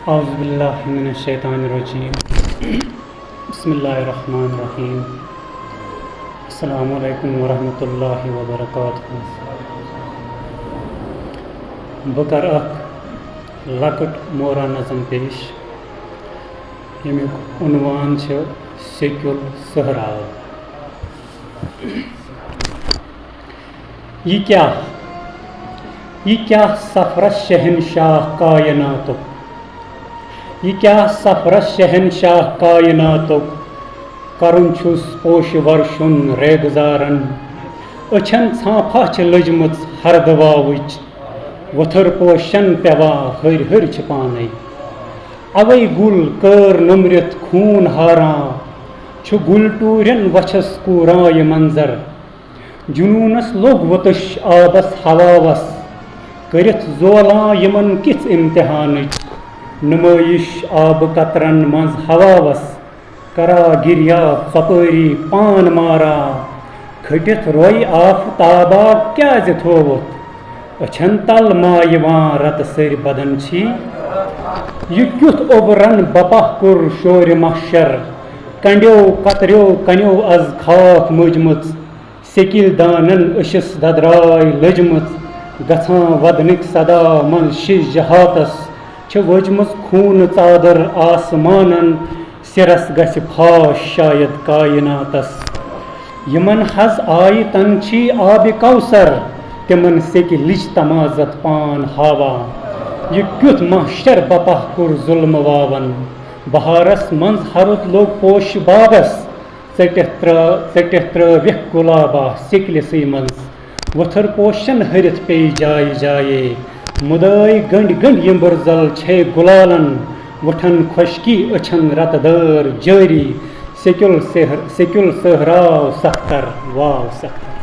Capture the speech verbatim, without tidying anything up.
اعوذ باللہ من الشیطان الرجیم۔ بسم اللہ الرحمن الرحیم۔ السلام علیکم ورحمۃ اللہ وبرکاتہ۔ بہٕ کرٕ اکھ لۄکٕٹ مورا نظم پیش، ییٚمیُک عنوان چھُ سیٚکیُل صحراو۔ یہِ کیٛاہ، یہِ کیٛاہ سفرس شہنشاہ کائناتُک، یہِ کیٛاہ سفرس شہنشاہ کائناتُک، کرُن چھُس پوشہٕ ورشُن ریگزارن۔ أچھن ژھانٛپھا چھِ لٔجمٕژ ہردٕ واوٕچ، وُتھٕر پوشن پٮ۪وان ۂرۍ ۂرۍ چھِ پانے۔ اوے گُل کٲر نوٚمرِتھ خوٗن ہاران چھُ، گُلۍ ٹوٗرٮ۪ن وَچھَس کوٗران یہِ منظر۔ جنوٗنس لوٚگ وُتٕش آبس ہواوس، کٔرِتھ زولان یِمن کِژھ امتحانٕچ۔ نُمٲیِش آبہٕ قطرن منٛز ہواوس، کرا گِریا ژۄپٲری پان مارا۔ کھٔٹِتھ روے آفتابا کیازِ تھووُتھ؟ أچھن تل ما یِوان رتہٕ سٔرۍ بدن چھی؟ یہِ کیُتھ اوٚبرن بپاہ کوٚر شورِ محشر؟ کنڈیو کتریو کنیو از خاک مٔجمٕژ۔ سیٚکِلۍ دانن أشِس ددراے لٔجمٕژ۔ گژھان ودنٕکۍ صدا منٛز شِش جہاتس، چھِ وٲجمٕژ خوٗنہٕ ژادر آسمانن۔ سِرس گژھِ پھاش شاید کائناتس۔ یِمن حظ آیہِ تنچی آبِ کوثر، تِمن سیٚکہِ لِج تمازت پان ہاوا۔ یہِ کیُتھ محشر بپاہ کوٚر ظلمہٕ واون۔ بہارس منٛز ہرُد لوٚگ پوشہٕ باغس، ژٔٹِتھ ترٛا-، ژٔٹِتھ ترٛٲوِکھ گُلابا سِکلِسٕے منٛز۔ وُتھٕر پوشن ۂرِتھ پیٚیہِ جایہِ جایے۔ مُدٲے گٔنڈۍ گٔنڈۍ یِمبٕر زل چھے گُلالن۔ وُٹھن خۄشکی أچھن رتہٕ دٲر جٲری۔ سیٚکیُل سہر-، سیٚکیُل سہراو سختر، واو سختر۔